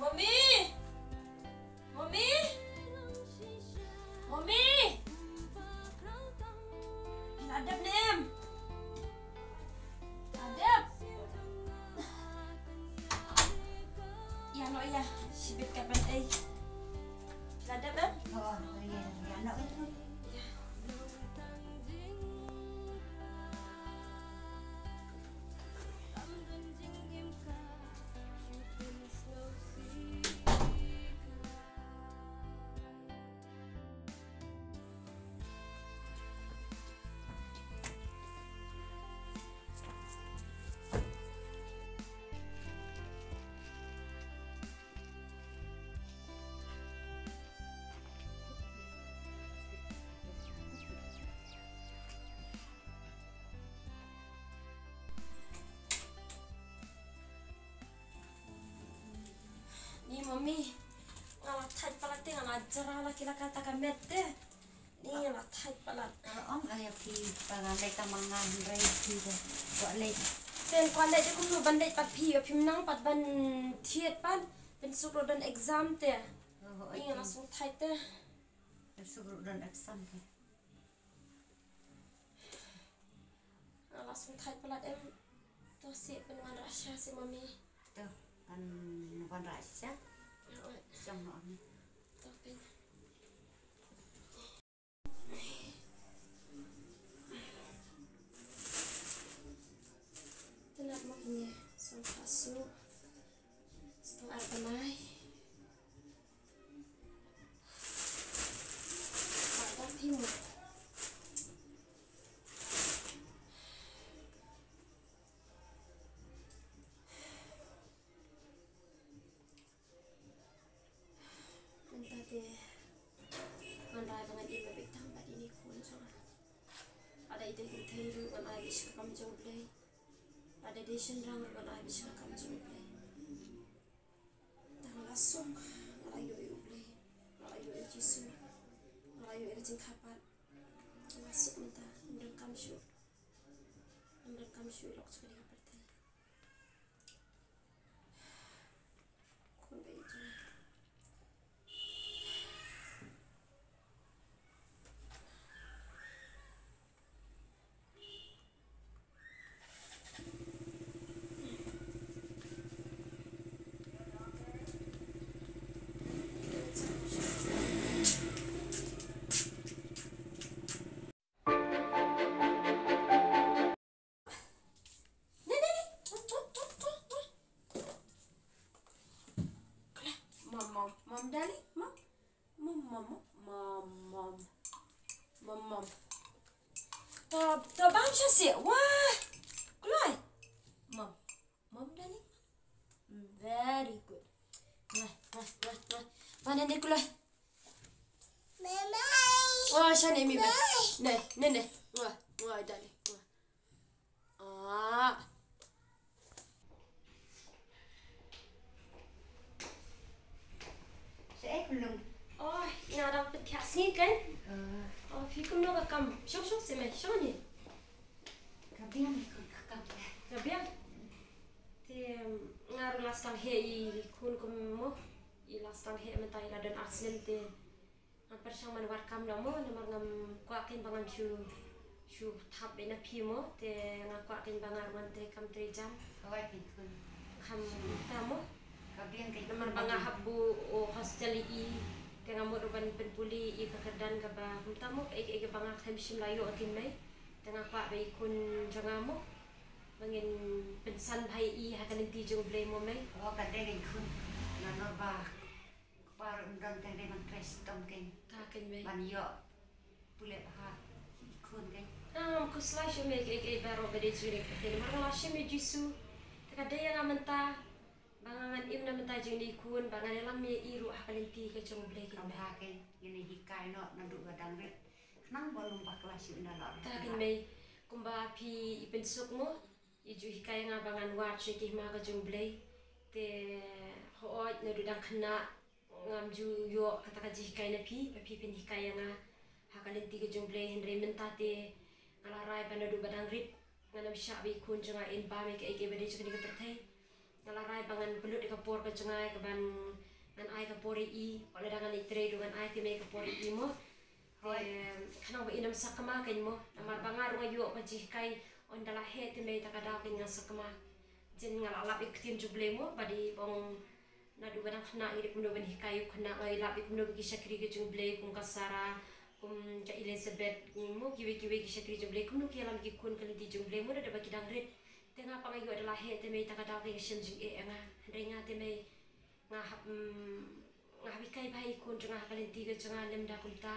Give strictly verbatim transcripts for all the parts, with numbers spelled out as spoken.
Mommy! Mommy! Mommy! Phi la dep ne em? Phi la dep? Ïa noh ïa, shibit katba ei. Phi la dep em? Oh, ïa, ïa noh ïa. Ni mummy, nga la thait palat te, nga la jrah la ki la kata ka met te. Ni nga la thait palat. Ong ïa phi ba nga leit tang ma nga hynrei phi ba kwah leit. Phin kwah leit te kumno ban leit pat phi, phim nang pat ban thied pat, pynsuk ruh don exam te. Ni nga la sngewthait te. Pynsuk ruh don exam te. Nga la sngewthait palat em. To seh pynwanrah sha seh mummy. To kan wanrah sha. Oi. Shong noh ni. To pyn. Te nat mo kine sngewthait suk. Stong ar bnai. Mynta te ngan rai ba ngan im beit tang bad ine i khun jong nga. Lada i dei kynthei ruh ngan ai beit sha ka kam jong U Blei. Lada i dei shynrang ruh ngan ai beit sha ka kam jong U Blei. Tang la suk, nga la ïoh ïa U Blei, nga la ïoh ïa U Jisu, nga la ïoh ïa ka jingkyrpad. Nga la suk mynta, ym donkam shuh. Ym donkam. Ngam shu lok shuh ïa ka pyrthei. Khun ba ïeit jong nga. Mom, mom, mom, darling, mom. Mom, mom, mom, mom, mom. Mom, mom. To, to bam sha sih. Wah. Kloi. Mom. Mom, darling. Mm, very good. Wah, wah, wah, wah. Mana ni kloi? Mama. Wah, sha ni mi ba. Ni, ni, ni. Wah, wah, darling. Wah. Ah. Sa eh, khun Lung? Oh, nga dang pynthiah sngi kan? Ah. Oh, phi kumno ka kam? Shong shong seh mei, shong ni. Ka biang ka kam. Ka biang. Te, mm, nga ruh la sdang heh ïa i khun kum mo. I la sdang heh mynta i la don ar snem te. Ngam pyrshang ban wad kam da mo, namar ngam kwah kein ba ngam shu, shu thap beit na phi mo, te nga kwah kein ba nga ruh ngan trei kam trei jam. Kawei kein khun. Kham ta mo. Ka biang kein khun. Namar ba nga hap buh hostel ïa i, te nga mut ruh ban pynpule ïa i ka kyrdan kaba kumta mo, kaei kaei kaba nga khlem shym la ïoh kein mei. Te nga kwah ba i khun jong nga mo ba ngin pynsan bha ïa i ha ka lynti jong U Blei mo mei. Oh, ka dei kein khun. Namar ba Kpa ruh ym don te dei ban trei shitom kein. Ta kein mei. Ban ïoh pule bha i khun kein. Ah, ngam khuslai shuh mei, kaei kaei baroh ka dei jong i kein. Namar nga la shim ïa u Jisu. Te ka dei ïa nga mynta ba nga ngan im na bynta jong i khun, ba ngan ïalam ïa i ruh ha ka lynti ka jong U Blei kein mei. Kam bha kein, ngin ïa hikai noh naduh ba dang rit. Khnang ba ym bakla shuh ynda la rit. Ta kein mei, kumba phi i pynsuk mo. I ju hikai ïa nga ba ngan wad sha ki hima ka jong U Blei. Te hooid naduh dang khynnah ngam ju ïoh kata ka jinghikai na phi, ba phi phin hikai ïa nga ha ka lynti ka jong U Blei, hynrei mynta te nga la rai ba naduh ba dang rit ngan ym shah ba i khun jong nga in bam ïa kaei kaei ba dei jong kane ka pyrthei. Nga la rai ba ngan pynlut ïa ka por ka jong nga ïa kaban ngan ai ka por ïa i, wat lada ngan ïatrei ruh ngan ai te mei ka por ïa i mo. Te khnang ba in ym sakma kein mo, namar ba nga ruh nga ïoh ka jinghikai, ynda la heh te mei ta ka daw kein nga sakma. Jin nga la lap ïa ka ktien jong U Blei mo, ba dei ba ong naduh ba dang khynnah ngi dei kumno ban hikai ïa u khynnah, nga ïa lap ïa kumno ba ki shakri ka jong U Blei kum ka Sarah, kum ka Elizabeth, mo kiwei kiwei ki shakri jong U Blei, kumno ki ïalam ki khun ka lynti jong U Blei mo, da da ba ki dang rit. Te nga pat nga ïoh da la heh te mei ta ka daw kein ka shem jingeh ïa nga. Hynrei nga te mei Nga hap, mm, nga hap hikai bha i khun jong nga ha ka lynti ka jong nga lymda kumta.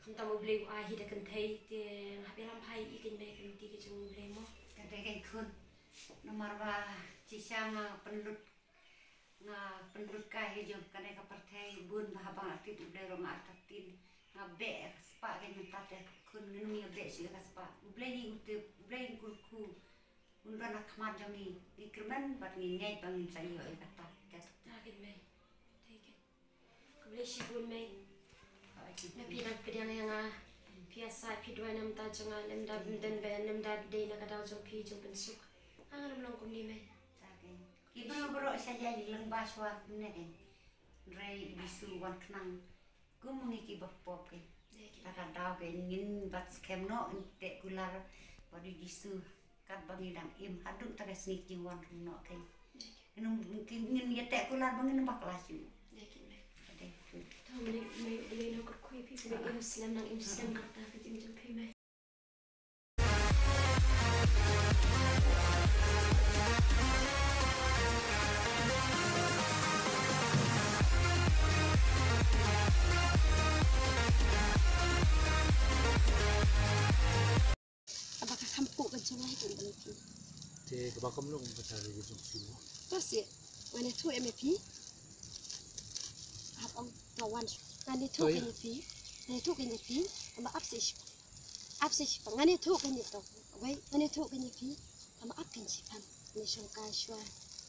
Khamtam U Blei u ai hi da kynthei te nga hap ïalam bha i kein mei ha ka lynti ka jong U Blei mo. Ka dei kein khun. Namar ba shisha nga pynlut, nga pynlut kai ha jong kane ka pyrthei bun bha ba nga tip U Blei ruh nga artatien. Nga beh ka spah kein mynta te khun ngin ym ïa beh shuh ka spah. U Blei ngi u tip, U Blei ngi kyrkhu. Un don ha khmat jong ngi, ngi kyrmen bad ngi ngeit ba ngin sa ïoh ïa kata. Ta kein mei. Te kein. Khublei shibun mei. Hooid. Na phi dang pdiang ïa nga. Phi ïasaid phi duwai na bynta jong nga, lymda ym don ba, lymda dei na ka daw jong phi jong pynsuk. Nga ngam long kumne mei. Ta kein. Ki briew baroh sha ïa i lyngba shuwa kumne kein. Hynrei u Jisu u wan khnang. Kum ngi kiba pop kein. Dei kein. Ta ka daw kein ngin bat skhem noh, ngin teh kular bad u Jisu. Katba ngi dang im haduh ta ka sngi ki wan rung noh kein. Dei kein. Ngin, ngin, ngin ïa teh kular ba ngin bakla shuh. Dei kein mei. Dei kein. Tang mei, mei, mei nang kyrkhu ïa phi, phi nang im slem, nang im slem kata ka jingim jong phi mei. Kaba ka kham kut ka jong nga hi ka jong phi. Te kaba kham long ka jong phi mo. To sih, ngan ïathuh ïa me phi. Hap ong to wan. Ngan ïathuh ïa me phi. Ngan ïathuh ïa phi. Kaba ap sih. Ap sih. Ngan ïathuh ïa me to. Wei, ngan ïathuh ïa me phi. Kaba ap sih pan. Ngan shongkai shuwa.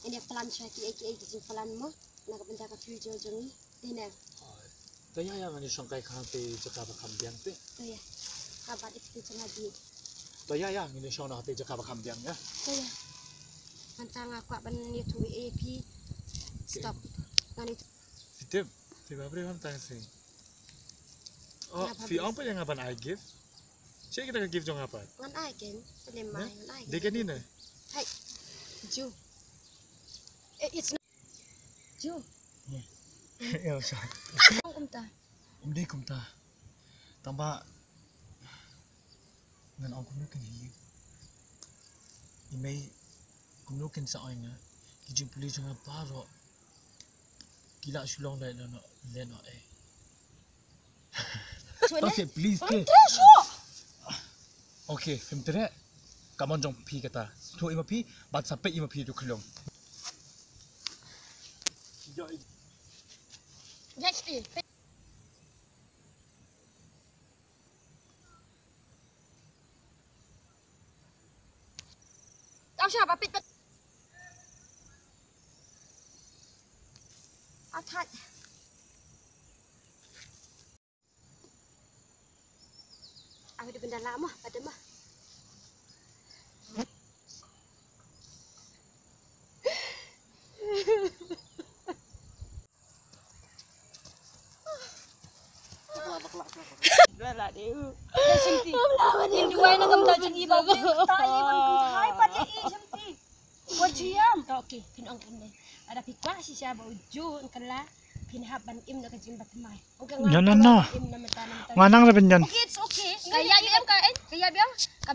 Ngan ïa plan shuwa kiei kiei ki jingplan mo. Na ka bynta ka future jong ngi. Te ne. Te ïa ïa ngan ïa shongkai khnang te jaka ba kham biang te. Te ïa. Ka ba dei te jaka bi. To ïa ïa, ngin ïa shong noh ha te jaka ba kham biang ïa. To ïa. Mynta nga kwah ban ïathuh ïa phi. Stop. Ngan ïa. Phi tip, phi ba briew mynta shisien. Oh, phi ong pat ïa nga ban ai gift. Check kita ka gift jong nga pat. Ngan ai ken, te lem mai ngan ai. Dei kane ne? Hai. Ju. Eh, it's not. Ju. Ïa, sorry. Ong kumta. Ym dei kumta. Tang ba ngan ong kumno kin hi. I mei kumno kin sa ong ïa nga. Ki jingpule jong nga baroh ki la shu long lehnoh lehnoh eh. To se please te. Okay, phim treh. Come on jong phi kata. Sngewthuh ïa ma phi, bad sa peit ïa ma phi tu khlong. Yes, eh. Tau sha ba pit pit. Atat. Aku di benda lama pada mah. Dah lah, dia. Dah senti. Yang dua ni ngam tahu jadi bau. Tak, ini pun hai pada i senti. Ko jiam. Ka, okay, phin ong kumne. Lada phi kwah shisha ba u Ju un kylla, phin hap ban im na ka jingbathymmai. Okay, nga, no, no, no. Im na mynta, na mynta. Nga nang ra pynjan. Okay, it's okay. Ka ïa biang ka, eh? Ka ïa biang. Ka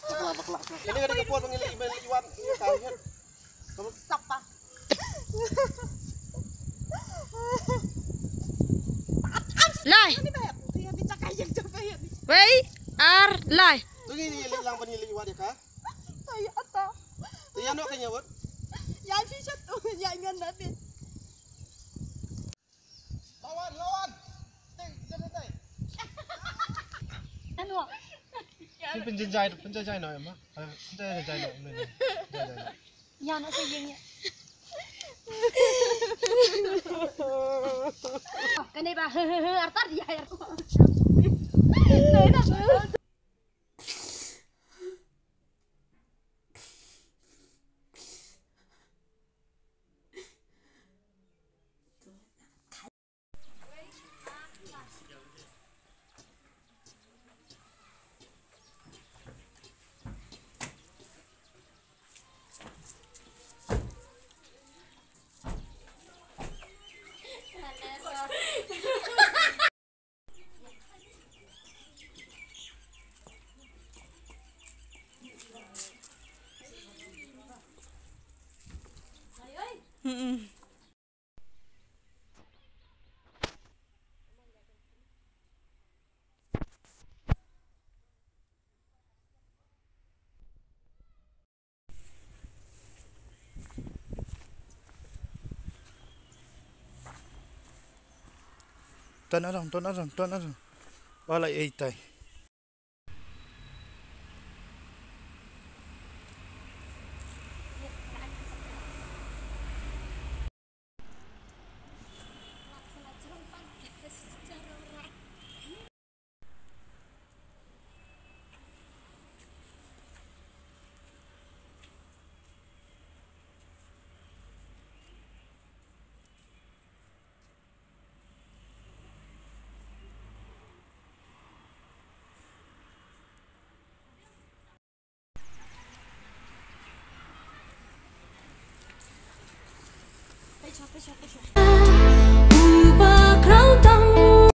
Bakla, bakla, bakla. Ini ka dei ka por ba ngi leit, ba ngi leit wan ïa ka ïa. Kamu stop pa. Lai. Wei, ar, lai. Tu ngi leit lang ba ngi leit wan ïa ka. Ai ata. Tu ïa no ka ïa wat. Ïa shi shat tu ïa ngan na bit. Lawan, lawan. Teng, teng, teng. Ano? Pynjynjai, pynjynjai noh, Emma. Pynjynjai noh, Emma. Pynjynjai noh. Ïa, na sa ïeng ïa. Kane ba, artar ïa, artar. Mm-mm. Ton arong, ton arong, ton arong. Wala ei tai.